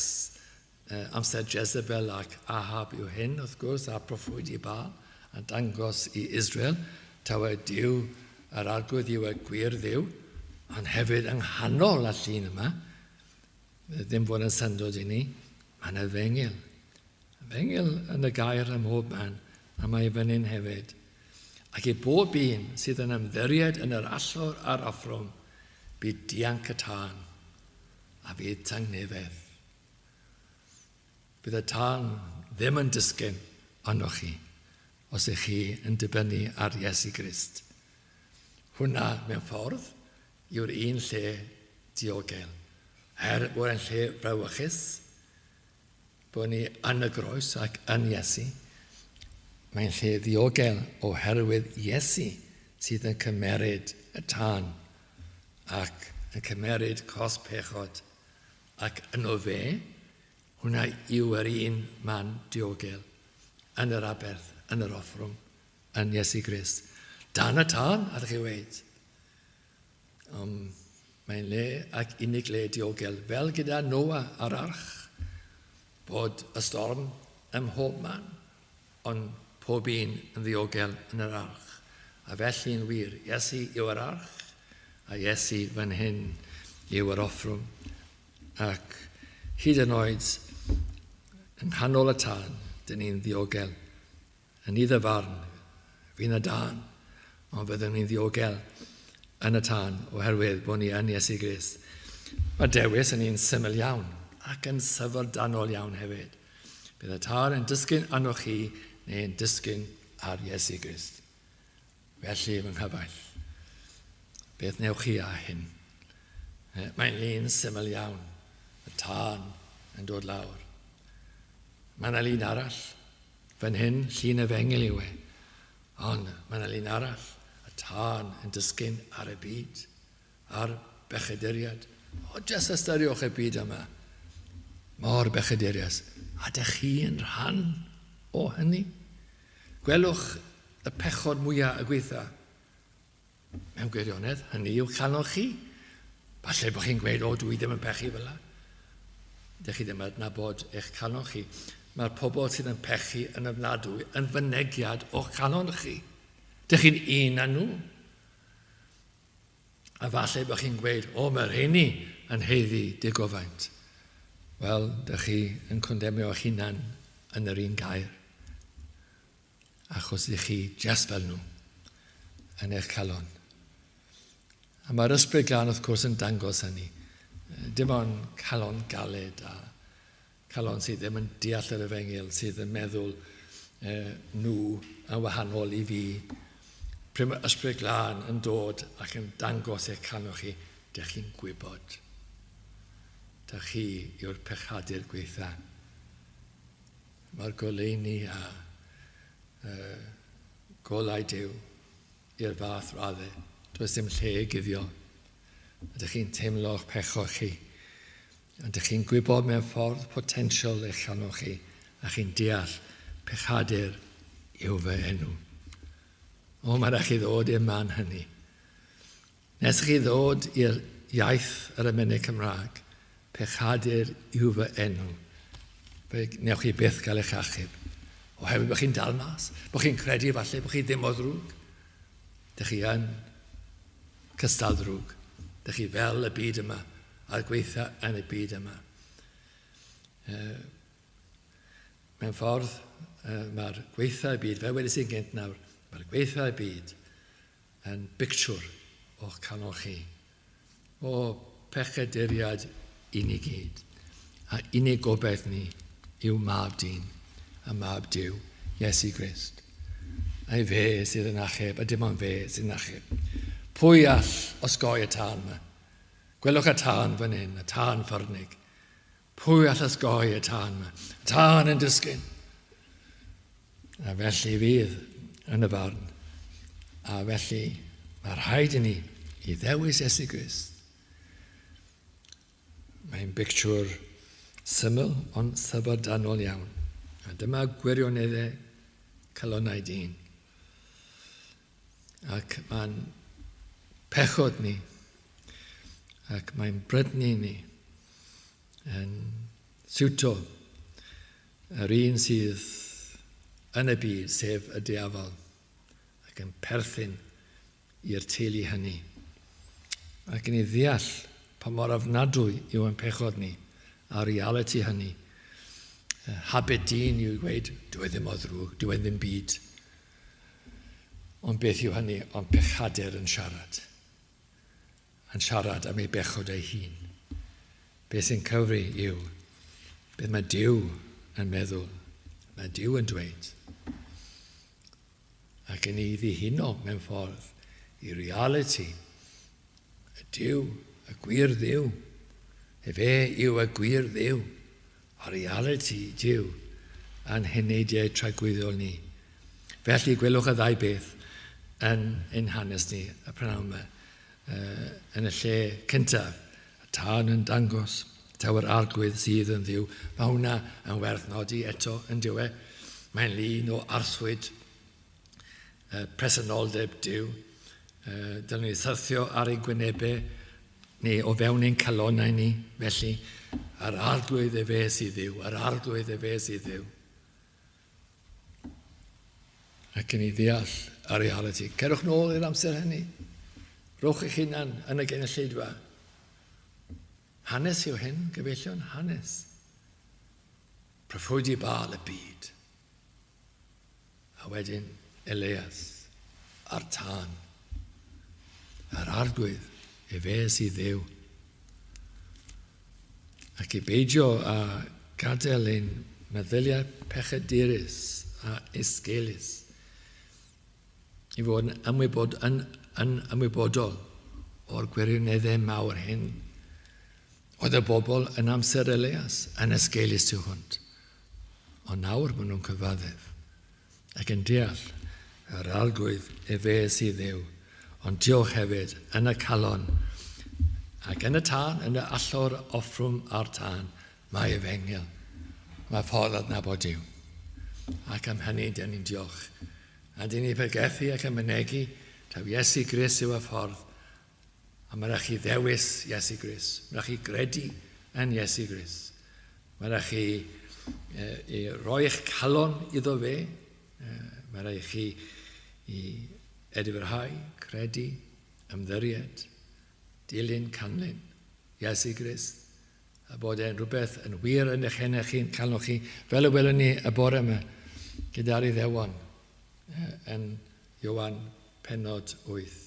amser Jezebel ac Ahab yw hyn, wrth gwrs, a proffwydi Baal, a dangos i Israel taw y Duw yr Arglwydd yw y gwir Dduw, ond hefyd yng nghanol y llun yma, ddim fod yn syndod i ni, mae'n efengyl. Efengyl yn y gair ym mhob man, a mae fan hyn hefyd. Ac i bob un sydd yn ymddiried yn yr allor a'r offrwm, bydd dianc y tân, a fydd tangnefedd. Bydd y tân ddim yn disgyn arnoch chi os ych chi yn dibynnu ar Iesu Grist. Hwna, mewn ffordd, yw'r un lle diogel. Er bod e'n lle brawychus, bod ni yn y groes ac yn Iesu, mae'n lle ddiogel oherwydd Iesu sydd yn cymeryd y tân ac yn cymeryd cosb pechod Ac yno fe, hwnna yw yr un man diogel, yn yr aberth, yn yr offrwm, yn Iesu Grist. Dan y tân, allwch chi weud. Mae'n le ac unig le diogel, fel gyda Noa a'r arch, bod y storm ym mhob man, ond pob un yn ddiogel yn yr arch. A felly'n wir, Iesu yw yr arch, a Iesu fan hyn yw yr offrwm. Ac hyd yn oed yng nghanol y tân, dyn ni'n ddiogel. Yn iddo farn, fi'n y dân, ond fyddwn ni'n ddiogel yn y tân oherwydd bod ni yn Iesu Grist. Mae dewis yn un syml iawn ac yn syfrdanol iawn hefyd. Bydd y tân yn disgyn arnoch chi neu'n disgyn ar Iesu Grist. Felly, fy nghyfaill, beth newch chi â hyn? Mae'n lun syml iawn, y tân yn dod lawr. Mae yna lun arall, fan hyn, llun efengyl yw e. Ond mae yna lun arall, y tân yn disgyn ar y byd, ar bechaduriaid. O, jyst ystyriwch y byd yma. Mor bechadurias. A dych chi yn rhan o hynny? Gwelwch y pechod mwyaf y gweitha. Mewn gwirionedd, hynny yw calon chi. Falle bod chi'n gweud, o, dwi ddim yn pechu fel la. Dych chi ddim yn adnabod eich calon chi. Mae'r pobl sydd yn pechu yn ofnadwy yn fynegiad o'ch calon chi. Dych chi'n un â nhw. A falle bod chi'n gweud, o, mae'r rheini yn haeddu digofaint. Wel, dych chi yn condemio eich hunan yn yr un gair. Achos ydych chi just fel nhw yn eich calon. A mae'r Ysbryd Glân wrth gwrs yn dangos hynny. Dim ond calon galed a calon sydd ddim yn deall yr efengyl, sydd yn meddwl nhw yn wahanol i fi. Pryd mae Ysbryd Glân yn dod ac yn dangos eich calon chi, dych chi'n gwybod. Dych chi yw'r pechadur gweitha. Mae'r goleuni a golau Duw i'r fath raddau. Does dim lle i guddio. Ydych chi'n teimlo'ch pechod chi. Ydych chi'n gwybod mewn ffordd potensial eich llanw chi a chi'n deall pechadur yw fy enw. O, mae rhaid chi ddod i'r man hynny. Nes chi ddod i'r iaith yr emynau Cymraeg, pechadur yw fy enw. Fe newch chi byth gael eich achub. Oherwydd bod chi'n dal mas, bod chi'n credu falle bod chi ddim o ddrwg. Dych chi yn cystal ddrwg. Dych chi fel y byd yma, a'r gweitha yn y byd yma. Mewn ffordd, mae'r gweitha y byd, fel wedes i'n gynt nawr, mae'r gweitha y byd yn bictiwr o'ch canol chi. O pechaduriad i ni gyd. A unig gobaith ni yw mab dyn a mab Duw, Iesu Grist. A'i fe sydd yn achub, a dim ond fe sydd yn achub. Pwy all osgoi y tân yma? Gwelwch y tân fan hyn, y tân ffyrnig. Pwy all osgoi y tân yma? Y tân yn disgyn. A felly fydd yn y farn. A felly mae rhaid i ni i ddewis Iesu Grist. Mae'n bictiwr syml ond syfrdanol iawn. A dyma gwirioneddau calonnau dyn. Ac mae'n pechod ni, ac mae'n brydni ni yn siwto yr un sydd yn y byd, sef y diafol, ac yn perthyn i'r teulu hynny. Ac yn ei ddeall pa mor ofnadwy yw ein pechod ni, a realiti hynny. Habit dyn yw i gweud, dwi e ddim o ddrwg, dwi e ddim byd. Ond beth yw hynny ond pechadur yn siarad? Yn siarad am ei bechod ei hun. Beth sy'n cyfri yw beth mae Duw yn meddwl, mae Duw yn dweud. Ac yn ei ddihuno mewn ffordd i realiti y Duw, y gwir Dduw. Efe yw y gwir Dduw. A realiti Duw a'n heneidiau tragwyddol ni. Felly, gwelwch y ddau beth yn ein hanes ni y prynhawn yma. Yn y lle cyntaf, y tân yn dangos taw yr arglwydd sydd yn ddiw. Mae hwnna yn werth nodi eto yn diwe. Mae'n lun o arswyd presenoldeb Duw. Dylwn ni syrthio ar ein gwynebau neu o fewn ein calonnau ni, felly, yr arglwydd efe sydd Dduw, yr arglwydd efe sydd Dduw. Ac yn ei ddeall y realiti. Cerwch nôl i'r amser hynny. Rhowch eich hunan yn y gynulleidfa. Hanes yw hyn, gyfeillion, hanes. Proffwydi Baal y byd. A wedyn Elias a'r tân. A'r arglwydd, efe sydd Dduw. Ac i beidio â gadael ein meddyliau pechadurus a esgeulus i fod yn, ymwybod, yn, yn ymwybodol o'r gwirioneddau mawr hyn. Oedd y bobl yn amser Elias yn esgeulus tu hwnt. Ond nawr maen nhw'n cyfaddef ac yn deall yr Arglwydd efe sydd Dduw. Ond diolch hefyd yn y calon ac yn y tân, yn y allor offrwm a'r tân, mae efengyl. Mae ffordd adnabod Duw. Ac am hynny, dyn ni'n diolch. A dyn ni'n pregethu ac yn mynegi taw Iesu Grist yw y ffordd. A mae rhaid chi ddewis Iesu Grist. Mae rhaid chi gredu yn Iesu Grist. Mae rhaid chi e, i roi eich calon iddo fe. E, mae rhaid chi i edifyrhau, credu, ymddiried, dilyn, canlyn Iesu Grist a bod e'n rhywbeth yn wir yn eich henau chi'n calon chi, fel y welwn ni y bore yma gyda'r Iddewon yn Ioan penod 8.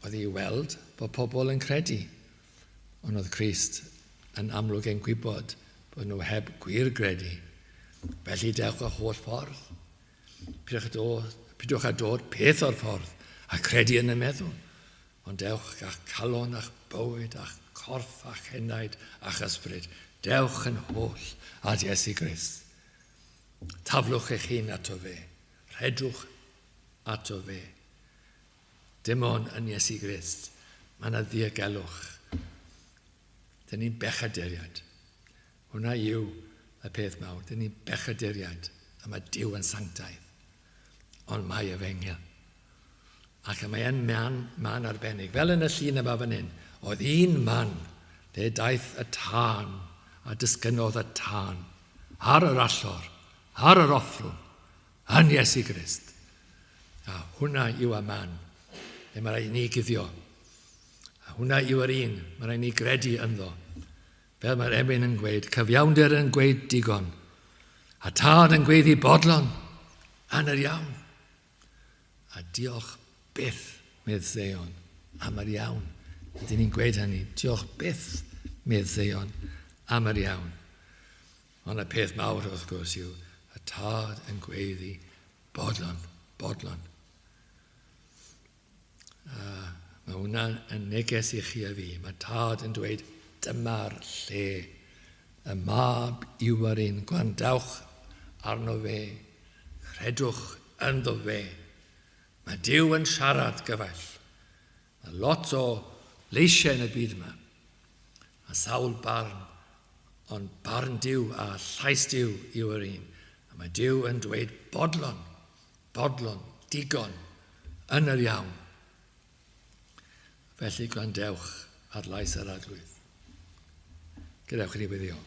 Oedd i weld bod pobl yn credu, ond oedd Crist yn amlwg yn gwybod bod nhw heb gwir gredu. Felly dewch y holl ffordd. Pidwch â dod peth o'r ffordd a credu yn y meddwl. Ond dewch â'ch calon a'ch bywyd a'ch corff a'ch henaid a'ch ysbryd. Dewch yn holl at Iesu Grist. Taflwch eich hun ato fe. Rhedwch ato fe. Dim ond yn Iesu Grist mae yna ddiogelwch. Dyn ni'n bechaduriaid. Hwna yw y peth mawr. Dyn ni'n bechaduriaid a mae Duw yn sanctaidd. Ond mae efengyl. Ac mae e'n man arbennig. Fel yn y llun yma fan hyn, oedd un man lle daeth y tân a disgynnodd y tân ar yr allor, ar yr offrwm, yn Iesu Grist. A hwnna yw y man lle mae rhaid i ni guddio. A hwnna yw yr un mae rhaid ni gredu ynddo. Fel mae'r emyn yn gweud, cyfiawnder yn gweud digon, a tad yn gweiddi bodlon yn yr iawn. A diolch byth, medd Seion, am yr iawn. Ydyn ni'n gweud hynny, diolch byth, medd Seion, am yr iawn. Ond y peth mawr, wrth gwrs, yw y tad yn gweiddi bodlon, bodlon. A mae hwnna yn neges i chi a fi. Mae tad yn dweud, dyma'r lle. Y mab yw yr un. Gwrandewch arno fe. Credwch ynddo fe. Mae Duw yn siarad, gyfaill. Mae lot o leisiau yn y byd yma. A sawl barn, ond barn Duw a llais Duw yw yr un. A mae Duw yn dweud bodlon, bodlon, digon, yn yr iawn. Felly gwrandewch ar lais yr Arglwydd. Gadewch i ni weddio.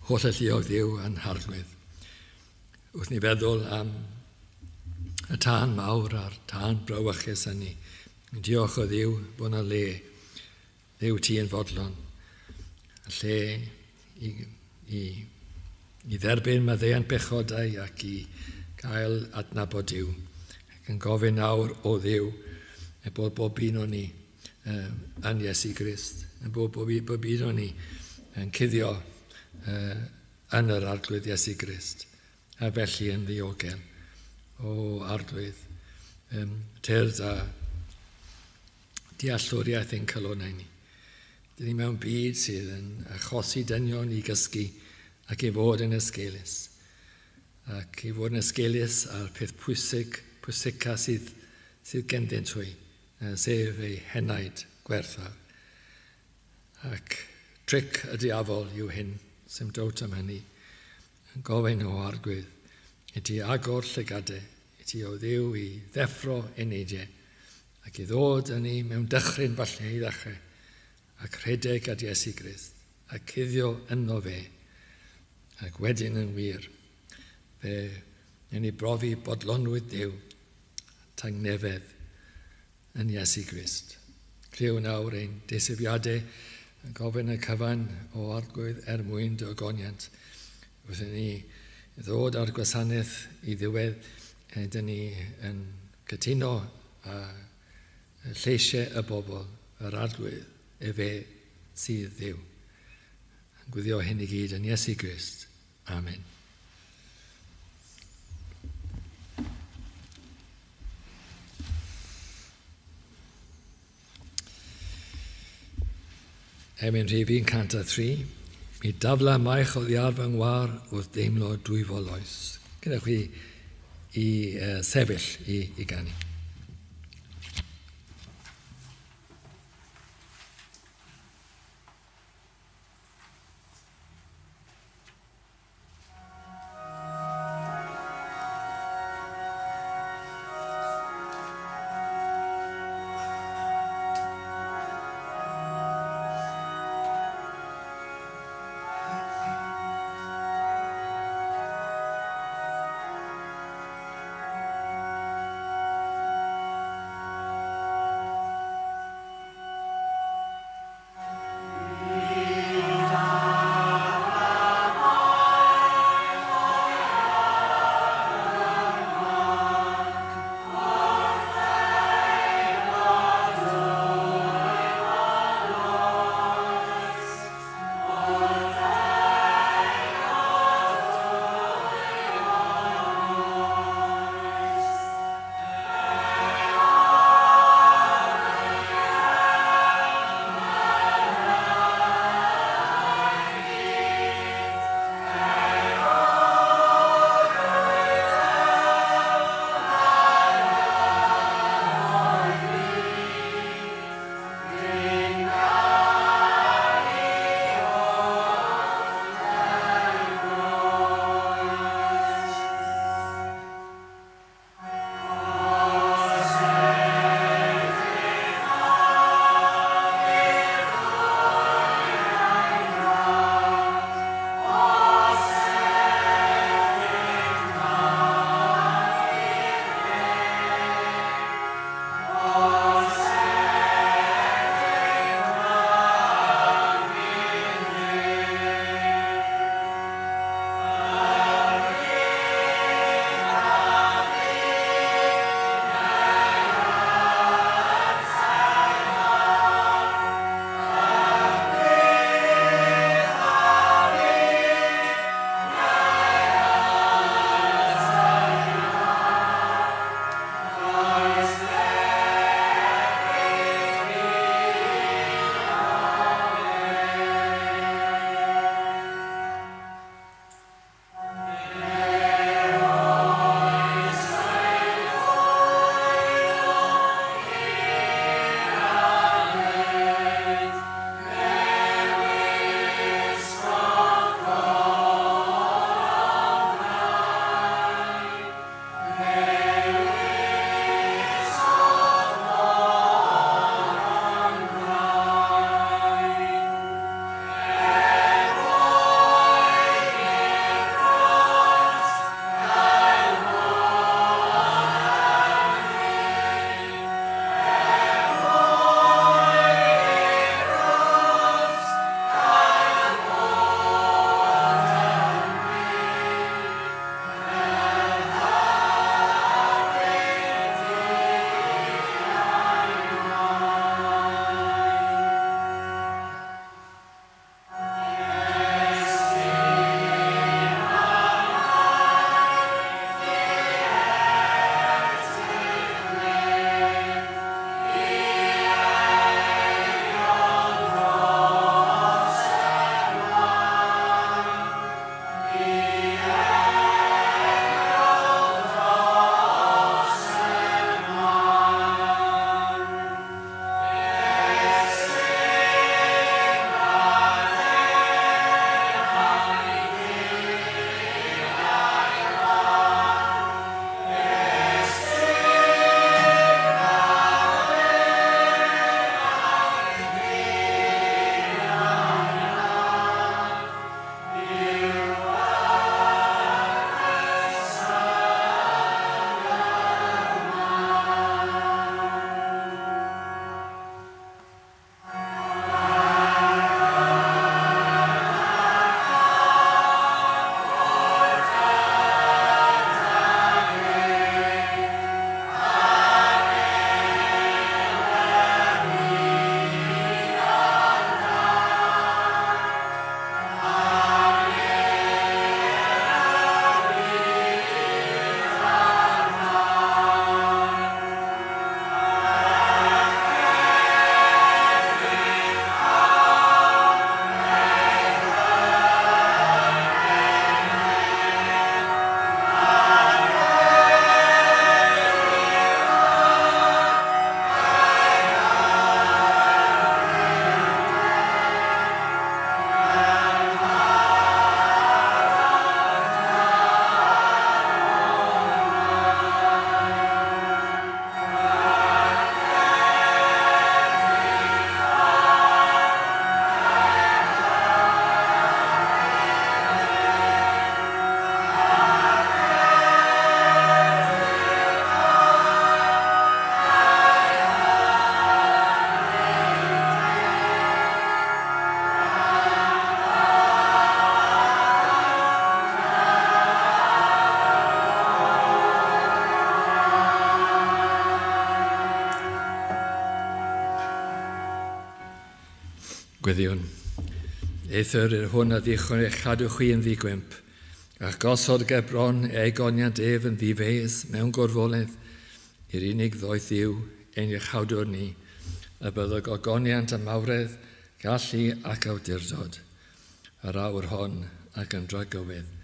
Holl alluog Dduw a'n Harglwydd. Wrth ni feddwl am y tân mawr a'r tân brawychus hynny, diolch o Dduw bod yna le Dduw ti yn fodlon, y lle i, i, i dderbyn maddeuant pechodau ac i gael adnabod Duw. Ac yn gofyn nawr o Dduw, er bod bob un o'n ni yn Iesu Grist, yn bod bob, bob un o'n ni yn cuddio yn yr Arglwydd Iesu Grist, a felly yn ddiogel. O Arglwydd, tyrd a dealltwriaeth ein calonnau ni. Dyn ni mewn byd sydd yn achosi dynion i gysgu ac i fod yn esgeulus. Ac i fod yn esgeulus a'r peth pwysig, pwysica sydd, sydd genddynt hwy, sef eu henaid gwerthfawr. Ac tric y diafol yw hyn, sy'm dowt am hynny, yn gofyn o Arglwydd i ti agor llygadau, i ti o Dduw i ddeffro eneidiau, ac i ddod â ni mewn dychryn falle i ddechrau, ac rhedeg at Iesu Grist, a cuddio ynddo fe, ac wedyn yn wir, fe wnawn ni brofi bodlonrwydd Duw, tangnefedd yn Iesu Grist. Clyw nawr ein deisyfiadau yn gofyn y cyfan o Arglwydd er mwyn dy ogoniant. Wrth i ni ddod â'r gwasanaeth i ddiwedd, dyn ni yn cytuno â lleisiau y bobl, yr Arglwydd, efe sydd Dduw. Yn gwyddio hyn i gyd yn Iesu Grist. Amen. Emyn rhif 103. Mi dafla maich oddi ar fy ngwar wrth deimlo dwyfol oes. Gyda chi i sefyll i, i ganu. Gweddiwn. Eithr yr hwn a ddichon eich cadw chwi yn ddigwymp, a'ch gosod ger bron ei goniant ef yn ddifeus mewn gorfoledd, i'r unig ddoeth yw ein iachawdwr ni, y byddo gogoniant a mawredd, gallu ac awdurdod, yr awr hon ac yn dragywydd.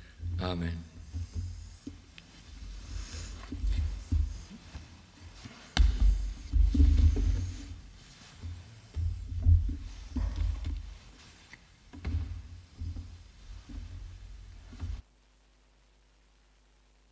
Amen.